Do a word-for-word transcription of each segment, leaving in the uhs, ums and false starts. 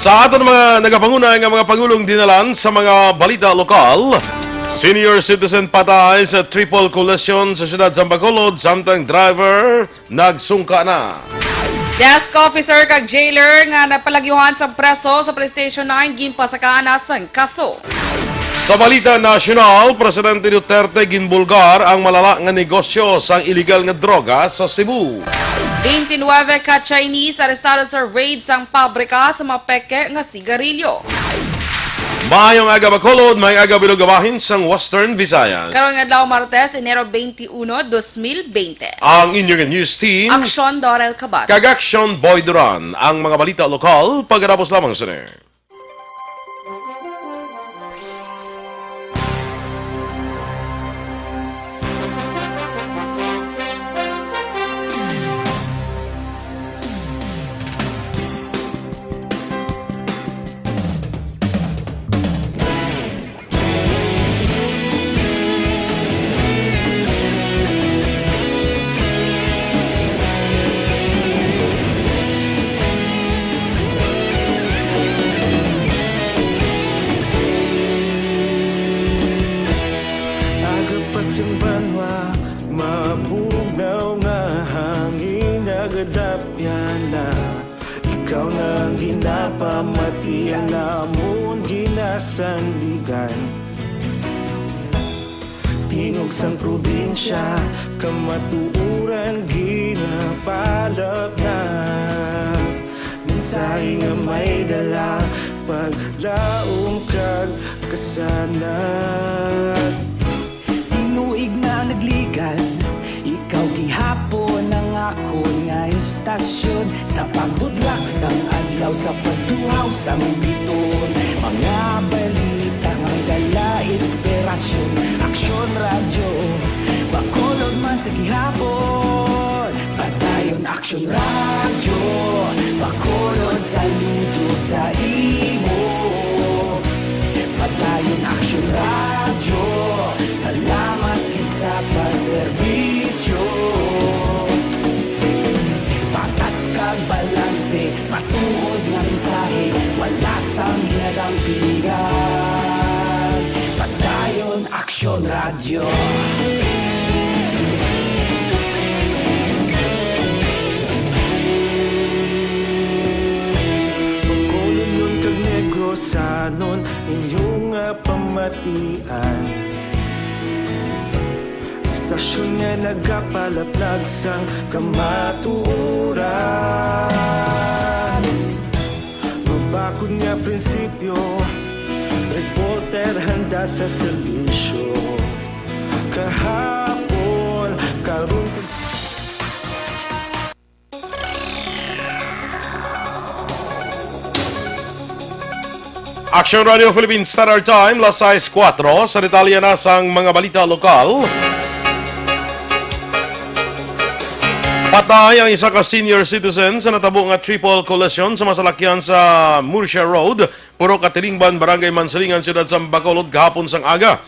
Sa aton mga nagapanguna nga mga pangulong dinalan sa mga balita lokal, senior citizen patay sa triple collision sa siyudad sa Bacolod, samtang driver nagsungka na. Desk officer kag jailer nga napalagyuhan sa preso sa Police Station nine ginpasakaan na sang kaso. Sa balita nasyonal, Presidente Duterte ginbulgar ang malala nga negosyo sang iligal nga droga sa Cebu. Twenty-nine ka Chinese arestado sa raid sang pabrika sa mga peke nga sigarilyo. Maayong aga, Bacolod, maayong aga, Bilog, bahin sang Western Visayas. Karong adlaw, Martes, Enero twenty-uno, dos mil bente. Ang inyong news team, Aksyon Dorel Cabat. Kag Aksyon Boy Duran. Ang mga balita lokal, pagkatapos lamang sini. Aga pa sing banwa, mabugnaw nga hangin, nagadapyan na. Ikaw na ang ginapamati, ang amon ginasandigan. Tingog sang probinsya, kamatuoran ginapalapnap. Mensahe nga may dala, paglaom kag kasanag. Tinuig na nagligad, ikaw gihapon ang akon nga istasyon. Sa pagbudlak sang adlaw, sa pagtuhaw sang bituon, mga balita nga dala inspirasyon. Aksyon Radyo, Bacolod man sa gihapon. Padayon Aksyon Radyo, Bacolod, saludo sa imo. Padayon Aksyon Radyo, salamat gid sa pagserbisyo. Patas kag balanse, matuod nga mensahe, wala sang ginadampingan. Padayon Aksyon Radyo. Bacolodnon kag Negrosanon, inyo nga pamatian. Istasyon nga nagapalaplag sang kamatuoran. Mabakod nga prinsipyo, reporter handa sa serbisyo. Kahapon, karon, Action Radio Philippines Standard Time, las sais kuwatro. Sa detalye na sang mga balita lokal. Patay ang isa ka senior citizen sa natabo nga triple collision sa masalakyan sa Murcia Road, Purok Katilingban, Barangay Mansilingan, Siyudad sa Bacolod, gahapon sang aga.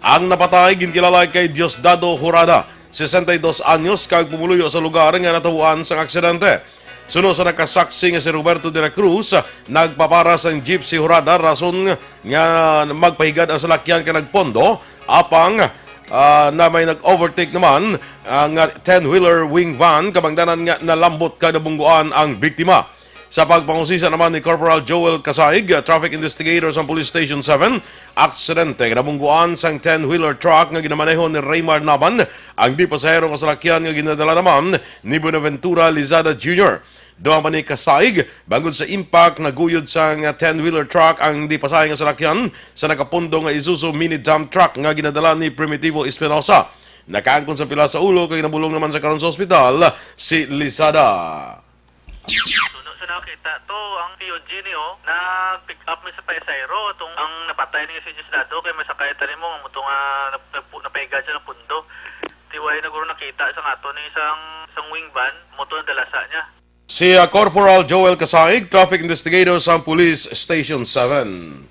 Ang napatay ginkilala kay Diosdado Jurada, sesenta y dos anyos, kag pumuluyo sa lugar nga natabuan sang aksidente. Suno sa nakasaksi nga si Roberto de la Cruz, nagpapara sang jeep si Jurada, rason nga magpahigad ang salakyan kay nagpondo, apang, ah, na may nag-overtake naman, ah, nga ten-wheeler wing van, kabangdanan nga nalambot kag nabungguan ang biktima. Sa pagpangusisa naman ni Corporal Joel Kasaig, traffic investigator sa Police Station seven, aksidente nga nabungguan sang ten-wheeler truck nga ginamaneho ni Raymar Naban, ang di pasahero nga salakyan nga ginadala naman ni Buenaventura Lizada Junior. Dugang pa ni Kasaig, bangod sa impact, naguyod sang ten-wheeler truck ang di pasahe nga salakyan sa nakapondo nga Isuzu mini dump truck nga ginadala ni Primitivo Espinosa. Nakaangkon sa pila sa ulo kag nabulong naman sa karon sa ospital si Lizada. Suno sa nakita to, ang P O G ni, oh, nag-pick up mi sa Paisayro, tong ang napatay ni si Diosdado kay may sakay tani mo, ang moto nga nap-, nap-, napaiga siya ng pundo. Tiway na guro nakita sa ato ni isang, isang wing van, moto ang dalasa niya. Si, ah, Corporal Joel Kasaig, traffic investigator sa Police Station seven.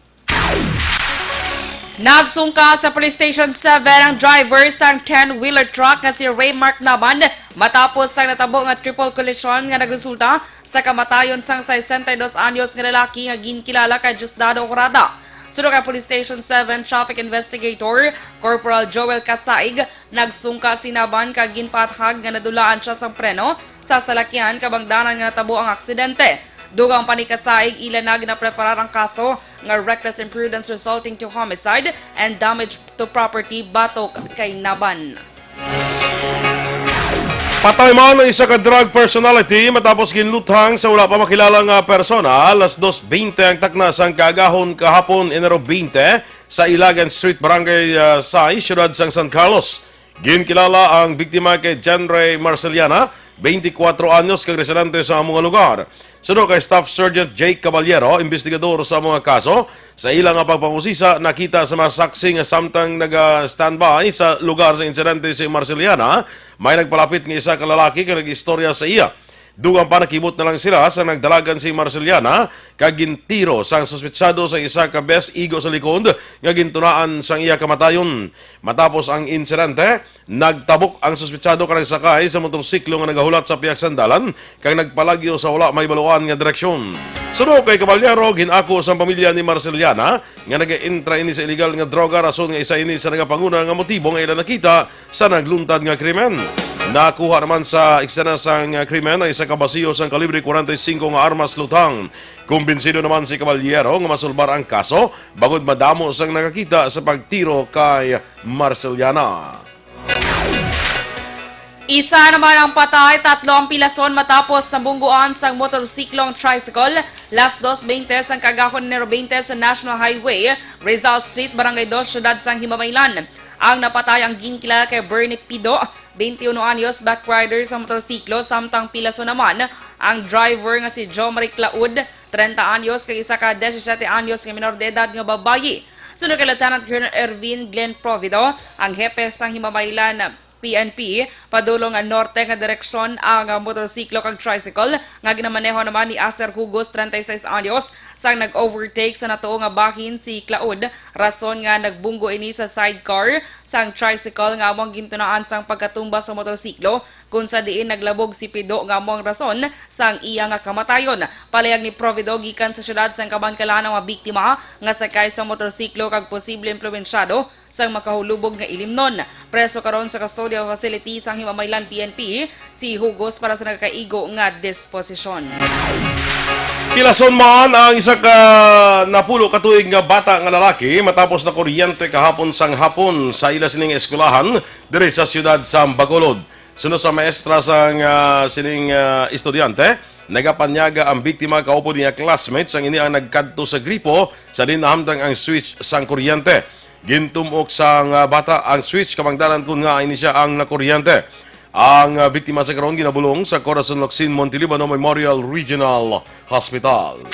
Nagsungka sa Police Station seven ang driver sang ten-wheeler truck nga si Raymark Naban Matapos ang natabo nga triple collision nga nagresulta sa kamatayon sang sesenta y dos anyos nga lalaki nga ginkilala kay Diosdado Horada. Suno kay Police Station seven Traffic Investigator Corporal Joel Kasaig, nagsungka si Naban kag ginpaathag nga nadulaan siya sang preno sa salakyan kabangdanan nga natabo ang aksidente. Dugang pa ni Kasaig, ila na ginapreparar ang kaso nga reckless imprudence resulting to homicide and damage to property batok kay Naban. Patay man ang isa ka drug personality matapos ginluthang sa wala pa makilala nga persona. Alas dos bente ang takna sang kaagahon kahapon, Enero bente, sa Ilagan Street, Barangay, ah, sais, siyudad sang San Carlos. Ginkilala ang biktima kay Jenray Marceliana, twenty-four anyos, kag residente sa amo nga lugar. Suno kay Staff Sergeant Jake Caballero, investigador sa mga kaso, sa ila nga pagpangusisa, nakita sa mga saksi nga samtang naga-standby sa lugar sa insidente si Marceliana, may nagpalapit nga isa ka lalaki kag nag-istorya sa iya. Dugang pa, nakibot na lang sila sa nagdalagan si Marceliana kag gintiro sang suspetsado sa isa ka bes igo sa likod nga gintunaan sang iya kamatayon. Matapos ang insidente, nagtabok ang suspetsado kag nagsakay sa motorsiklo nga nagahulat sa pihak sang dalan kag nagpalagyo sa wala mahibaluan nga direksyon. Suno kay Caballero, gin-ako sang pamilya ni Marceliana nga nag-entra ini sa iligal nga droga, rason nga isa ini sa nagapanguna nga motibo nga ila nakita sa nagluntad nga krimen. Nakuha naman sa eksena sang krimen ang isa ka basiyo sang kalibre forty-five nga armas luthang. Kumbinsido naman si Caballero nga masulbar ang kaso bangod madamo sang nakakita sa pagtiro kay Marceliana. Isa naman ang patay, tatlo ang pilason matapos nabungguan sang motorsiklo ang tricycle las dos bente sang kaagahon, Enero bente, sa National Highway, Rizal Street, Barangay Dos, siyudad sang Himamaylan. Ang napatay ang ginkilala kay Bernie Pido, twenty-one anyos, bike rider sa motorsiklo, samtang pilason naman ang driver nga si Jomari Claud, treinta anyos, kag isa ka disisiete anyos nga minor de edad nga babayi. Suno kay Lieutenant Colonel Ervin Glenn Provido, ang hepe sang Himamaylan P N P, padulong nga norte nga direksyon ang motorsiklo kag tricycle nga ginamaneho naman ni Aser Hugos, treinta y seis anyos, sang nag-overtake sa natuo nga bahin si Claud, rason nga nagbunggo ini sa sidecar sang tricycle nga amo ang gintunaan sang pagkatumba sa motorsiklo, kung sa diin naglabog si Pido nga amo ang rason sang iya nga kamatayon. Palayag ni Provido, gikan sa siyudad sang Kabankalan ang mga biktima nga sakay sa motorsiklo kag posible impluwensyado sang makahulubog nga ilimnon. Preso karon sa custodial facility sang Himamaylan P N P si Hugos para sa nagakaigo nga disposisyon. Pilason man ang isa ka napulo ka tuig nga bata nga lalaki matapos nakuryente kahapon sang hapon sa ila sining eskwelahan diri sa siyudad sa Bacolod. Suno sa maestra sang, ah, sining, ah, estudyante, nagapanyaga ang biktima kaupod niya classmates ang ini ang nagkadto sa gripo sa diin nahamtang ang switch sang kuryente. Gintumok sang, ah, bata ang switch kabangdanan kon ngaa ini sia ang nakuryente. Ang, ah, biktima sa karon ginabulong sa Corazon Locsin Montelibano Memorial Regional Hospital.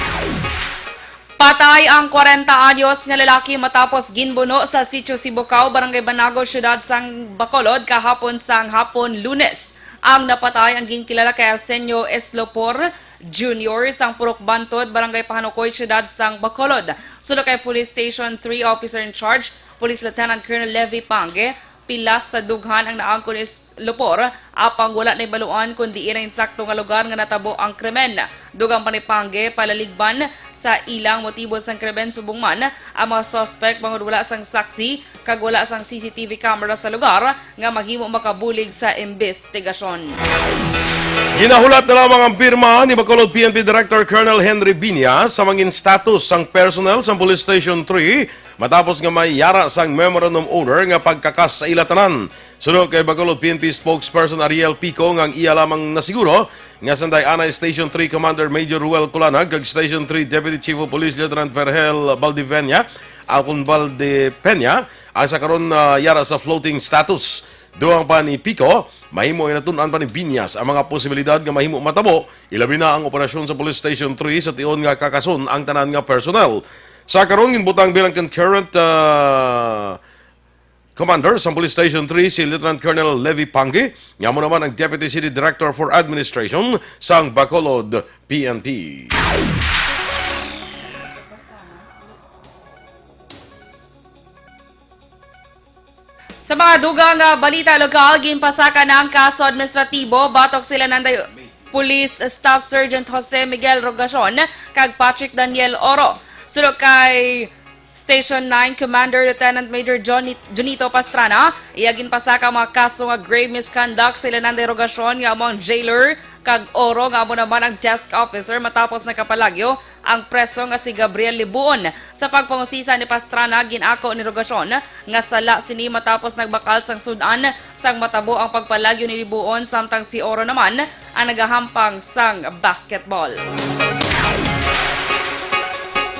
Patay ang kwarenta anyos nga lalaki matapos ginbuno sa Sitio Sibukaw, Barangay Banago, siyudad sang Bacolod, kahapon sang hapon, Lunes. Ang napatay ang ginkilala kay Arsenio Eslopor Junior sang Purok Bantod, Barangay Pahanukoy, siyudad sang Bacolod. Suno kay Police Station three Officer in Charge, Police Lieutenant Colonel Levi Pange, pilas sa dughan ang naangkon ni Lupor, apang wala nahibaluan kon diin ang insakto nga lugar nga natabo ang krimen. Dugang pa ni Pange, palaligban sa ilang motibo sang krimen, subong man ang mga suspect bangod wala sang saksi kag wala sang C C T V camera sa lugar nga mahimo makabulig sa imbestigasyon. Ginahulat na lamang ang pirma ni Bacolod P N P Director Colonel Henry Binya sa mangin status sang personnel sang Police Station three matapos nga may yara sang memorandum order nga pagkakas sa ila tanan. Suno kay Bacolod P N P spokesperson Ariel Pico, nga ang iya lamang nasiguro nga sanday anay Station three Commander Major Ruel Culanag kag Station three Deputy Chief of Police Lieutenant Vergel Baldiveña, akon Baldipeña, ang sa karon, ah, yara sa floating status. Dugang pa ni Pico, mahimo inatun-an pa ni Binyas ang mga posibilidad nga mahimo matabo, ilabi na ang operasyon sa Police Station three sa tion nga kakason ang tanan nga personnel. Sa karon, ginbutang bilang concurrent, ah, Commander sang Police Station three si Lieutenant Colonel Levi Pangi, nga amo naman ang Deputy City Director for Administration sang Bacolod P N P. Sa mga dugang nga balita lokal, ginpasaka na ang kaso administratibo batok sila nanday Police Staff Sergeant Jose Miguel Rogacion kag Patrick Daniel Oro. Suno kay Station nine Commander Lieutenant Major Johnny, Junito Pastrana, iya ginpasaka ang mga kaso nga grave misconduct sa ila nanday Rogacion nga amo ang jailer kag Oro nga amo naman ang desk officer matapos nakapalagyo ang preso nga si Gabriel Libuon. Sa pagpangusisa ni Pastrana, gin-ako ni Rogacion nga sala sini matapos nagbakal sang sud-an sang matabo ang pagpalagyo ni Libuon, samtang si Oro naman ang nagahampang sang basketball.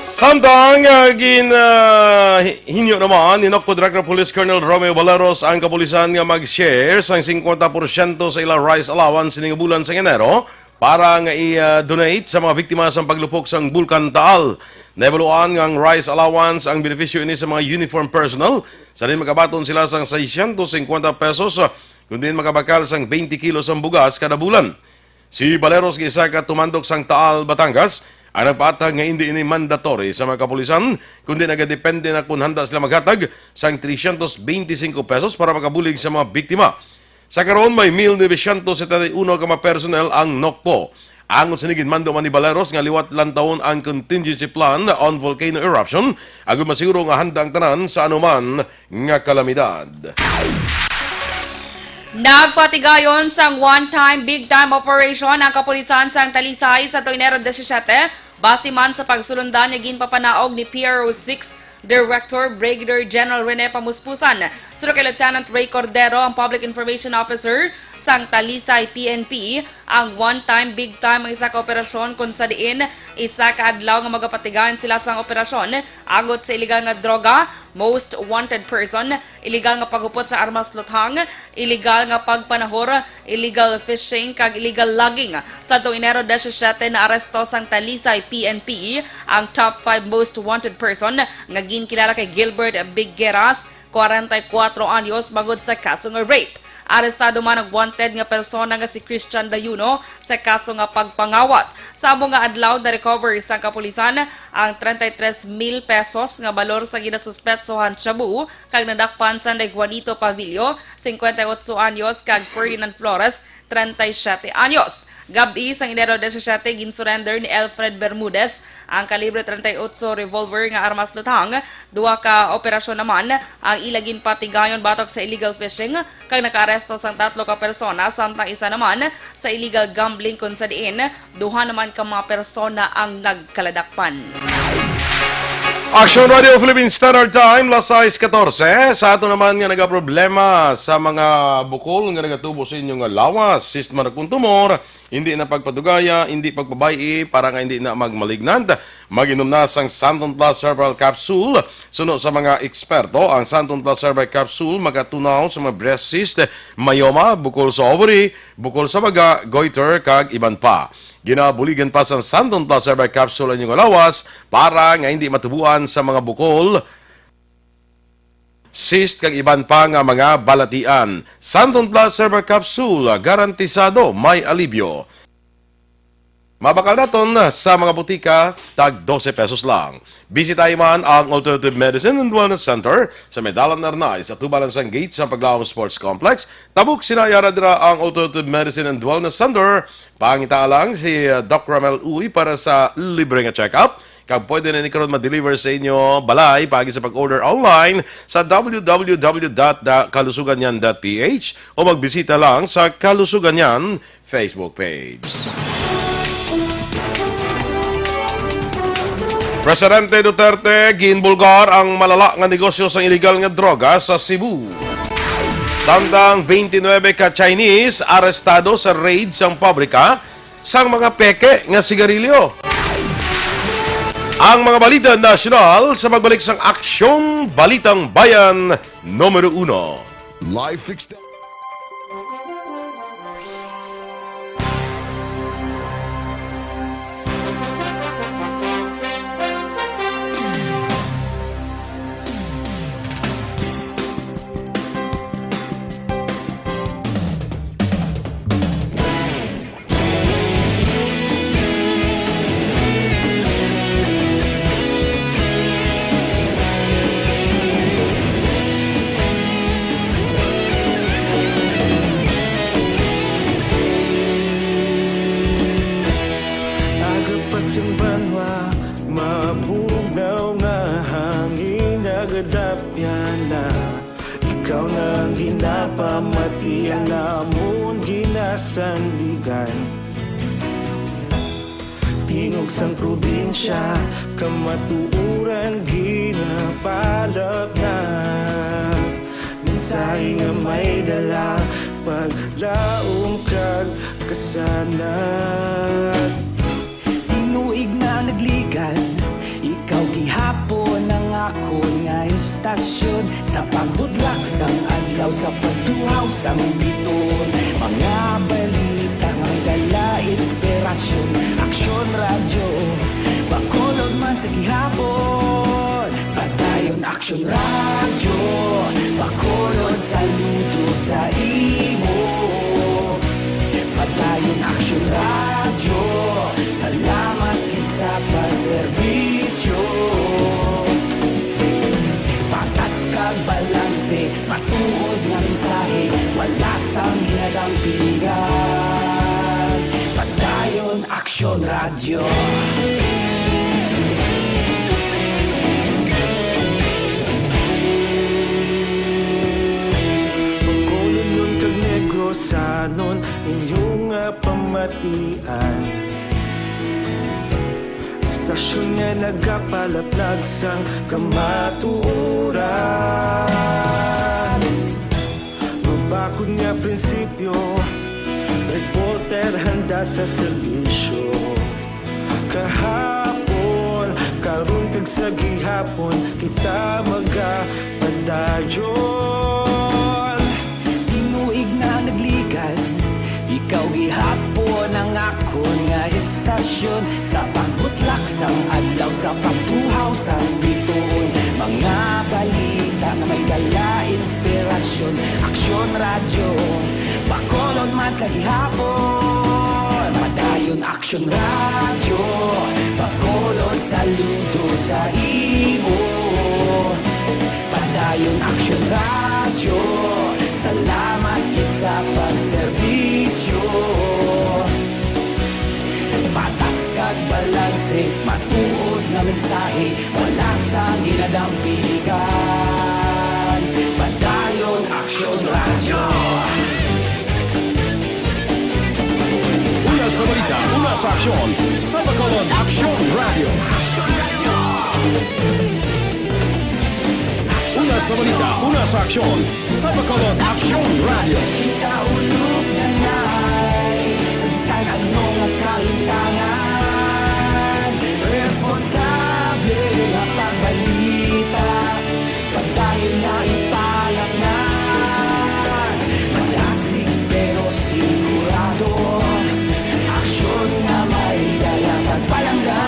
Samtang, ah, gin, ah, hi-, hinyo naman ni Nocpo Director Police Colonel Romeo Valeros ang kapulisan nga mag-share sang fifty percent sa ila rice allowance sining bulan sa Enero para nga i-donate sa mga biktima sang paglupok sang Bulkan Taal. Nahibaluan nga ang rice allowance ang benepisyo ini sa mga uniform personnel, sa diin magabaton sila sang seiscientos cincuenta pesos, kun diin makabakal sang twenty kilos sang bugas kada bulan. Si Valeros nga isa ka tumandok sang Taal, Batangas, ang nagpaathag nga indi ini mandatory sa mga kapulisan, kundi nagadepende na kon handa sila maghatag sang trescientos beintisinko pesos para makabulig sa mga biktima. Sa karon, may mil novecientos setenta y uno ka mga personnel ang Nocpo. Angot sini, ginmando man ni Valeros nga liwat lantawon ang contingency plan on volcano eruption, agud masiguro nga handa ang tanan sa anuman nga kalamidad. Nagpatigayon sang one-time, big-time operation ang kapulisan sang Talisay sa tuig Enero disisiete, base man sa pagsulundan nga ginpapanaog ni P R O six Director Brigadier General Rene Pamuspusan. Suno kay Lieutenant Ray Cordero, ang Public Information Officer sang Talisay P N P, ang one-time, big-time ang isa ka operasyon, kung sa diin isa ka adlaw nga magapatigayon sila sang operasyon angot sa iligal nga droga, most wanted person, iligal nga paghupot sa armas luthang, iligal nga pagpanahor, illegal fishing, kag illegal logging. Sa tuig Enero disisiete, naaresto sang Talisay P N P ang top five most wanted person nga ginkilala kay Gilbert Bigueras, kwarenta y kuwatro anyos, bangod sa kaso nga rape. Arestado man ang wanted nga persona nga si Christian Dayuno sa kaso nga pagpangawat. Sa amo nga adlaw, na-recover sang kapulisan ang treinta y tres mil pesos nga balor sa ginasuspetsohan shabu kag nadakpan sang Juanito Pavillo, cincuenta y ocho anyos, kag Ferdinand Flores, treinta y siete anyos. Gab-i sang Enero disisiete, ginsurrender ni Alfred Bermudez ang kalibre treinta y ocho revolver nga armas luthang. Duha ka operasyon naman ang ila ginpatigayon batok sa illegal fishing, kag nakaaresto sang tatlo ka persona, samtang isa naman sa illegal gambling, kung sa diin duha naman ka mga persona ang nagkaladakpan. Action Radio Philippine Standard Time, las sais katorse. Sa ato naman nga nagaproblema sa mga bukol nga nagatubo sa inyo nga lawas, cyst man akong tumor, hindi na pagpadugaya, hindi pagpabay-i para nga hindi na magmalignant, mag-inom na sang Santon Plus Herbal Capsule. Suno sa mga eksperto, ang Santon Plus Herbal Capsule magatunaw sa mga breast cyst, myoma, bukol sa ovary, bukol sa baga, goiter, kag iban pa. Ginabuligan pa sang Santon Plus Herbal Capsule ang inyong lawas para nga hindi matubuan sa mga bukol, cyst, kag iban pa nga mga balatian. Santon Plus Herbal Capsule, garantisado may alibyo. Mabakal naton sa mga butika, tag dose pesos lang. Bisitahi man ang Alternative Medicine and Wellness Center sa may Dalan Arnay, sa tubalan sang gate sa Paglaom Sports Complex. Tabok sina yara dira ang Alternative Medicine and Wellness Center. Pangita lang si, uh, Doc Ramel Uy para sa libre nga check-up. Kag pwede na ni karon ma-deliver sa inyo balay paagi sa pag-order online sa w w w dot kalusuganyan dot p h o magbisita lang sa Kalusuganyan Facebook page. Presidente Duterte, ginbulgar ang malala nga negosyo sang iligal nga droga sa Cebu. Samtang twenty-nine ka Chinese arestado sa raid sang pabrika sang mga peke nga sigarilyo. Ang mga balita nasyonal sa pagbalik sang Aksyon Balitang Bayan numero uno. Life extended. Pasang banwa, mabugnaw nga hangin nagadapyan na. Ikaw na ang ginapamatian namon ginasandigan. Tingog sang probinsya, kamatuoran ginapalapnap. Mensahe nga may dala, paglaom kag kasanag. Tinuig na nagligad, ikaw gihapon ang akon nga istasyon. Sa pagbutlak sang adlaw, sa pagtuhaw sang bituon, mga balita nga may dala inspirasyon. Aksyon Radyo, Bacolod man sa gihapon. Padayon Aksyon Radyo, Bacolod, saludo sa imo. Padayon Aksyon Radyo, salamat gid sa pagserbisyo. Patas kag balanse, matuod nga mensahe, wala sang ginadampigan. Padayon Aksyon Radyo. Bacolodnon kag Negrosanon, inyo nga pamatian. Istasyon nga nagapalaplag sang kamatuoran. Mabakod nga prinsipyo, reporter handa sa serbisyo. Kahapon, karon kag sa gihapon, kita magapadayon. Tinuig na nagligad, ikaw gihapon ang akon nga istasyon. Sa pagbutlak sang adlaw, sa pagtuhaw sang bituon, mga balita nga may dala inspirasyon. Aksyon Radyo, Bacolod man sa gihapon. Padayon Aksyon Radyo, Bacolod, saludo sa imo. Padayon Aksyon Radyo, salamat gid sa pagserbisyo. Patas kag balanse, matuod nga mensahe, wala sang ginadampigan. Padayon Aksyon Radyo. Una sa balita, una sa aksyon, sa Bacolod Aksyon Radyo. Una sa balita, una sa aksyon, sa Bacolod Aksyon Radyo. Kita ulog na ngay, sa bisan ano nga kalintangan, responsable nga pagbalita, padayon na ipalapngan. Malasig pero sigurado, aksyon nga may dala kag palangga.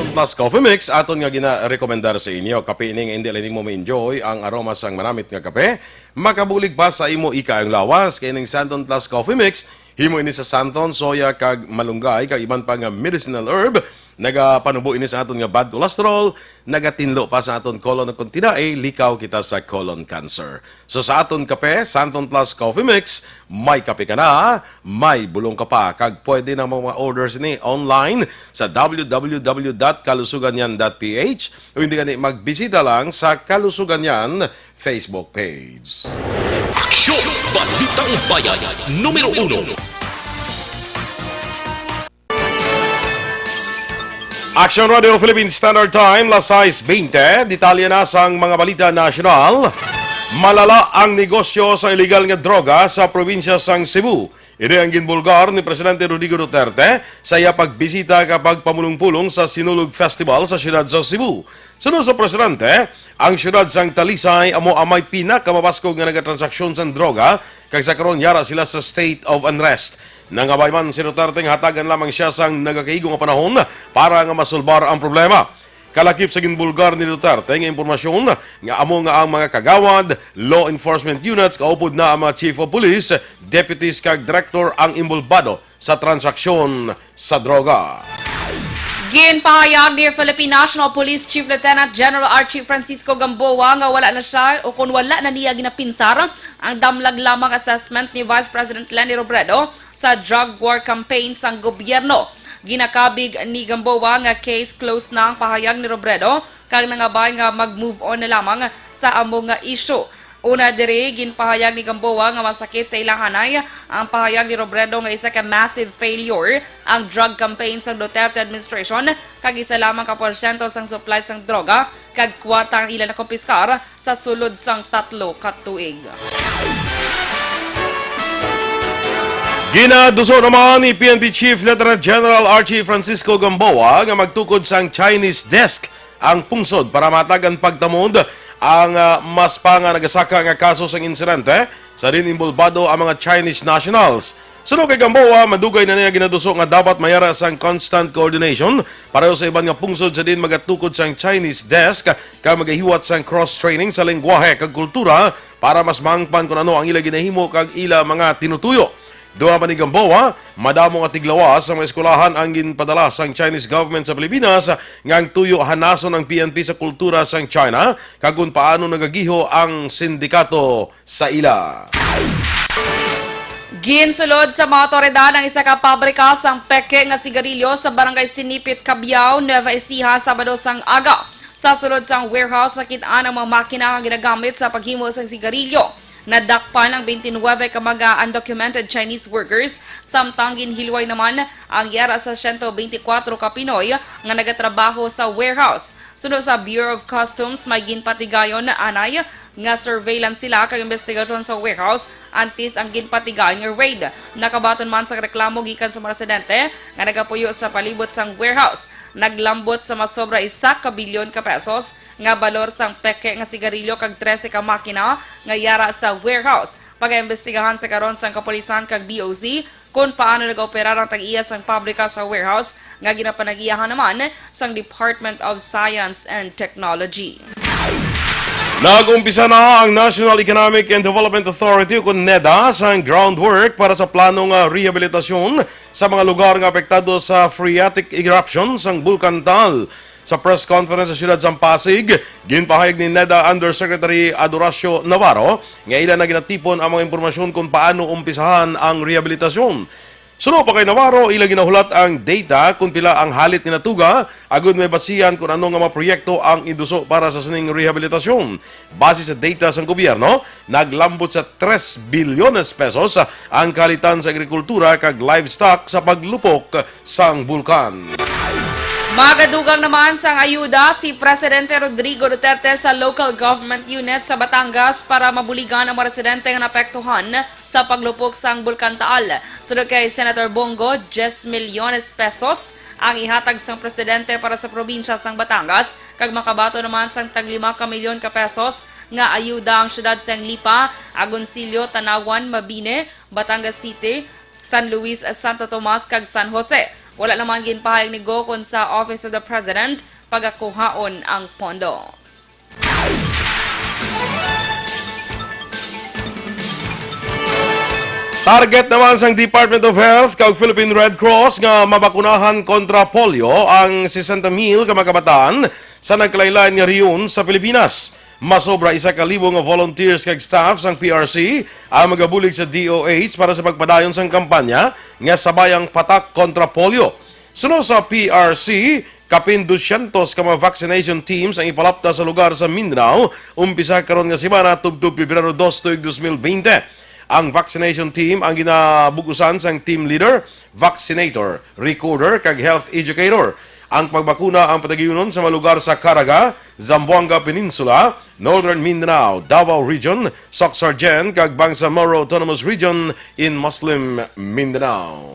Plus Coffee Mix, aton nga ginarekomendar sa inyo. Kape ini nga indi lang mo ma-enjoy ang aroma sang manamit nga kape, makabulig pa sa imo ikaayong lawas. Kay ning Santon Plus Coffee Mix, himo ini sa santon, soya, kag malunggay, kag iban pa nga medicinal herb. Nagapanubo ini sa aton nga bad cholesterol, nagatinlo pa sa aton colon, kung tinae, likaw kita sa colon cancer. So, sa aton kape, Santon Plus Coffee Mix, may kape ka na, may bulong ka pa, kag pwede na mo ma-order sini online sa w w w dot kalusuganyan dot p h, o hindi gani magbisita lang sa Kalusuganyan Facebook page. Aksyon! Balitang Bayan, numero uno. Action Radio Philippine Standard Time, las sais veinte. Detalye na sang mga balita nasyonal. Malala ang negosyo sa iligal nga droga sa probinsya sang Cebu. Ini ang ginbulgar ni Presidente Rodrigo Duterte sa iya pagbisita kag pagpamulong-pulong sa Sinulog Festival sa siyudad sa Cebu. Suno sa presidente, ang siyudad sang Talisay amo ang may pinakamabaskog nga nagatransaksyon sang droga, kag sa karon yara sila sa state of unrest. Nangabay man si Duterte nga hatagan lamang siya sang nagakaigo nga panahon para nga masulbar ang problema. Kalakip sa ginbulgar ni Duterte nga impormasyon nga amo nga ang mga kagawad, law enforcement units, kaupod na ang mga chief of police, deputies kag director ang inbolbado sa transaksyon sa droga. Ginpahayag ni Philippine National Police Chief Lieutenant General Archie Francisco Gamboa nga wala na siya o kung wala na niya ginapinsar ang damlag lamang assessment ni Vice President Leni Robredo sa drug war campaign sang gobyerno. Ginakabig ni Gamboa nga case closed na ang pahayag ni Robredo kag nangabay nga mag-move on na lamang sa amo nga issue. Una diri, ginpahayag ni Gamboa nga masakit sa ila anay ang pahayag ni Robredo nga isa ka massive failure ang drug campaign sang Duterte administration kag isa lamang ka porsyento sang supply sang droga kag kwarta ang ila nakumpiskar sa sulod sang tatlo ka tuig. Ginaduso naman ni P N P Chief Lieutenant General Archie Francisco Gamboa nga magtukod sang Chinese desk ang pungsod para matagan pagtamod ang, ah, mas pa nga nagasaka nga kaso sang insidente sa diin inbolbado ang mga Chinese nationals. Suno kay Gamboa, madugay na niya ginaduso nga dapat mayara sang constant coordination pareho sa iban nga pungsod sa diin magatukod sang Chinese desk kag magahiwat sang cross-training sa lengguwahe kag kultura para mas mahangpan kon ano ang ila ginahimo kag ila mga tinutuyo. Duha pa ni Gamboa, madamo nga tiglawas sa mga eskwelahan ang ginpadala sang Chinese government sa Pilipinas nga ang tuyo hanason ang P N P sa kultura sang China kag kon paano nagagiho ang sindikato sa ila. Ginsulod sa mga awtoridad ang isa ka pabrika sang peke nga sigarilyo sa Barangay Sinipit, Cabiao, Nueva Ecija, Sabado sang aga. Sa sulod sang warehouse, nakit-an ang mga makina nga ginagamit sa paghimo sang sigarilyo. Nadakpan ang twenty-nine ka mga undocumented Chinese workers, samtang ginhilway naman ang yara sa siyento beintikwatro ka Pinoy nga nagatrabaho sa warehouse. Suno sa Bureau of Customs, may ginpatigayon anay nga surveillance sila kag investigasyon sa warehouse antes ang ginpatigayon nga raid. Nakabaton man sang reklamo gikan sa mga residente nga nagapuyo sa palibot sang warehouse. Naglambot sa masobra isa ka bilyon ka pesos nga balor sang peke nga sigarilyo kag trese ka makina nga yara sa warehouse. Pagaimbestigahan sa karon sang kapulisan kag B O C kon paano nag-operar ang tag-iya sang pabrika sa warehouse nga ginapanag-iyahan naman sang Department of Science and Technology. Nag-umpisa na ang National Economic and Development Authority, ukon NEDA, sang groundwork para sa plano nga rehabilitasyon sa mga lugar nga apektado sa phreatic eruption sang Bulkan Taal. Sa press conference sa siyudad sang Pasig, ginpahayag ni NEDA Undersecretary Adoracio Navarro nga ila na ginatipon ang mga impormasyon kung paano umpisahan ang rehabilitasyon. Suno pa kay Navarro, ila ginahulat ang data kung pila ang halit ni natuga, agud may basihan kung ano nga mga proyekto ang iduso para sa sining rehabilitasyon. Base sa data sang gobyerno, naglambot sa tres bilyones pesos ang kalitan sa agrikultura kag livestock sa paglupok sang bulkan. Magadugang naman sang ayuda si Presidente Rodrigo Duterte sa local government unit sa Batangas para mabuligan ang mga residente nga naapektuhan sa paglupok sang Bulkan Taal. Sunod kay Senator Bong Go, diyes milyones pesos ang ihatag sang presidente para sa probinsya sang Batangas, kag makabaton naman sang tag lima ka milyon ka pesos nga ayuda ang siyudad sang Lipa, Agoncillo, Tanauan, Mabini, Batangas City, San Luis, Santo Tomas, kag San Jose. Wala naman ginpahayag ni Go kon sa Office of the President pagakuhaon ang pondo. Target naman sang Department of Health kag Philippine Red Cross nga mabakunahan kontra polio ang sesenta mil ka mga kabataan sa nagkalain-lain nga rehiyon sa Pilipinas. Masobra isa ka libo nga volunteers kag staff sang P R C ang magabulig sa D O H para sa pagpadayon sang kampanya nga Sabayang Patak kontra Polio. Suno sa P R C, kapin dusyentos ka mga vaccination teams ang ipalapta sa lugar sa Mindanao, umpisa karon nga semana tubtob Pebrero dos tuig dos mil bente. Ang vaccination team ang ginabug-usan sang team leader, vaccinator, recorder, kag health educator. Ang pagbakuna ang patagayunon sa mga lugar sa Caraga, Zamboanga Peninsula, Northern Mindanao, Davao Region, Soc-Sargen, kag Bangsamoro Autonomous Region in Muslim Mindanao.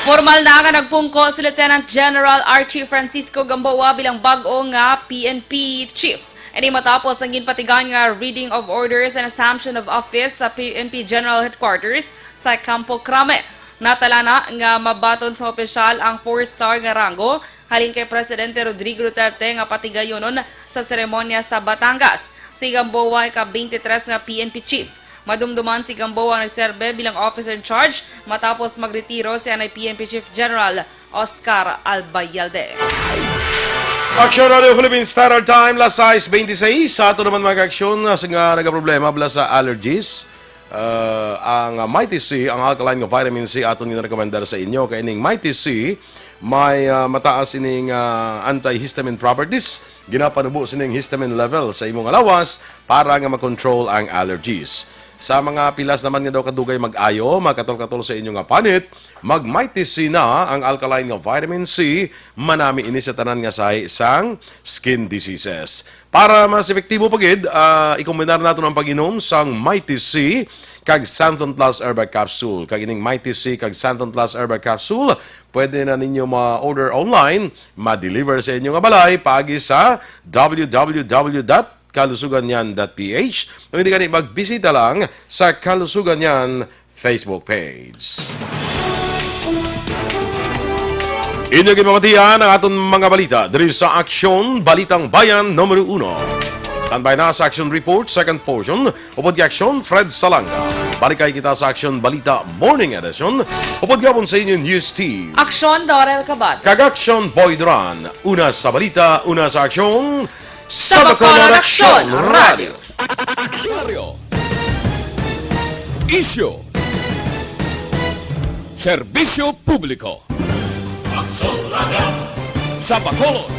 Formal na nga nagpungko si Lieutenant General Archie Francisco Gamboa bilang bag-o nga P N P chief. Ini matapos ang ginpatigayon nga reading of orders and assumption of office sa P N P General Headquarters sa Campo Crame. Natala na nga mabaton sa opisyal ang four-star nga rango halin kay Presidente Rodrigo Duterte nga patigayonon sa seremonya sa Batangas. Si Gamboa ika-twenty-three nga P N P chief. Madumduman si Gamboa ang nagserbe bilang officer in charge matapos magretiro si anay P N P Chief General Oscar Albayalde. Action Radio Philippines Standard Time, las sais beintiseis. Sa ato naman, mga aksyon, sa nga nagaproblema bala sa allergies, ah, ang Mighty C, ang alkaline nga vitamin C, aton ginarekomendar sa inyo. Kay ning Mighty C, may, ah, mataas ining, ah, antihistamine properties. Ginapanubo sining histamine level sa imong lawas para nga makontrol ang allergies. Sa mga pilas naman nga daw kadugay mag-ayo, makatol-katol sa inyo nga panit, mag Mighty C na, ang alkaline nga vitamin C, manami ini sa tanan nga sahi sang skin diseases. Para mas epektibo pa gid, ah, ikombinar naton ang pag-inom sang Mighty C kag Xanthone Plus Herbal Capsule. Kag ining Mighty C kag Xanthone Plus Herbal Capsule, pwede na ninyo ma-order online, ma-deliver sa inyo nga balay paagi sa w w w dot kalusuganyan dot p h, o hindi gani magbisita lang sa Kalusuganyan Facebook page. Inyo ginpamatian ang aton mga balita diri sa Aksyon, Balitang Bayan Numero Uno. Standby na sa Aksyon Report, second portion, upod kay Aksyon Fred Salanga. Balik kay kita sa Aksyon Balita Morning Edition, upod gihapon sa inyo News Team. Aksyon Dorel Kabat. Kag Aksyon Boy Duran. Una sa balita, una sa aksyon, sa Bacolod Aksyon Radio. Aksyon Radio. Isyu. Serbisyo publiko. Aksyon Radio. Sa Bacolod.